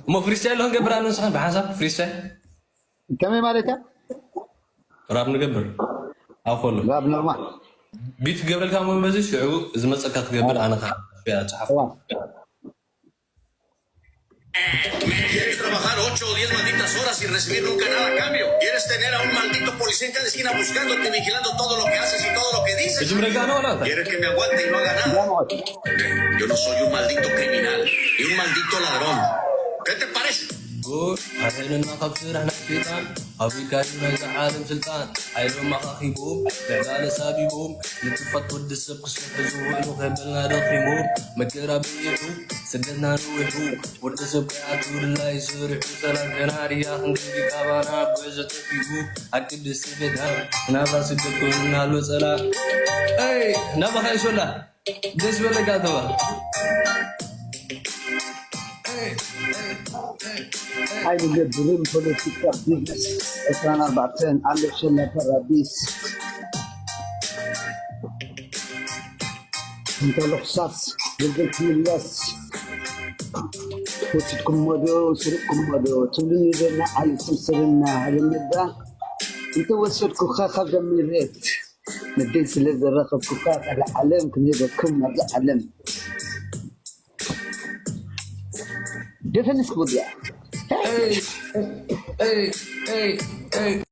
እሞ ፍሪስታይል ዶ ክንገብር ኣነ ንስኻን ብሓንሳብ ፍሪስታይል ከመይ ማለት እያ? ራብ ንገብር ኣብ ከሎ ራብ ኖርማል ቢት ክገብረልካ መንበዚ ሽዑ ዝመፀካ ክገብር ኣነ ከዓ ጽሓፍ እዋ ¿Quieres trabajar ocho o diez malditas horas y recibir nunca nada a cambio? ¿Quieres tener a un maldito policía en cada esquina buscándote, vigilando todo lo que haces y todo lo que dices? እጅምረጋ ነው ኣላ ¿Quieres que me aguante y no haga nada? ዳምዖት Yo no soy un maldito criminal, ni un maldito ladrón. ¿Qué te parece? ኣድሕነና ካብ ስራሕ ናይ ሸይጣን ኣቢልካዩ ናይዛ ዓለም ስልጣን ሓይሎም ኣኻኺቦም ምዕባለ ሳቢቦም ንጥፋት ወዲ ሰብ ክስሑ ዝውዕሉ ከበልና ደኺሞም መከራ በይሑ ስደትና ነዊሑ ወዲ ሰብ ከይኣቱ ድላይ ስርሑ ሰላም ከናርያ ክንደይ ካባና ጉዕዞ ጠፊኡ ኣብ ቅድስቲ ቤታ ናብራ ስደት ኮይኑና ኣሎ ጸላ ናባኻ ይሶላ ደስ በለካ ተባ ኣይንገብርን ፖለቲካ ቢዝነስ ዕስራን ኣርባዕተን ኣሎ ሸላ ፓራዲስ እንተ ልኽሳስ ግልግል ክምለስ ወሲድኩሞ ዶ ስሪቕኩሞ ዶ ትብሉኒ ዶ ንዓይ ስምስልና ሃለመዳ እንተወሰድኩኻ ካብዛ መሬት ንደይ ስለ ዘረኸብኩኻ ካልእ ዓለም ክንህበኩም ናብዛ ዓለም ደፈንስ ክብል እያ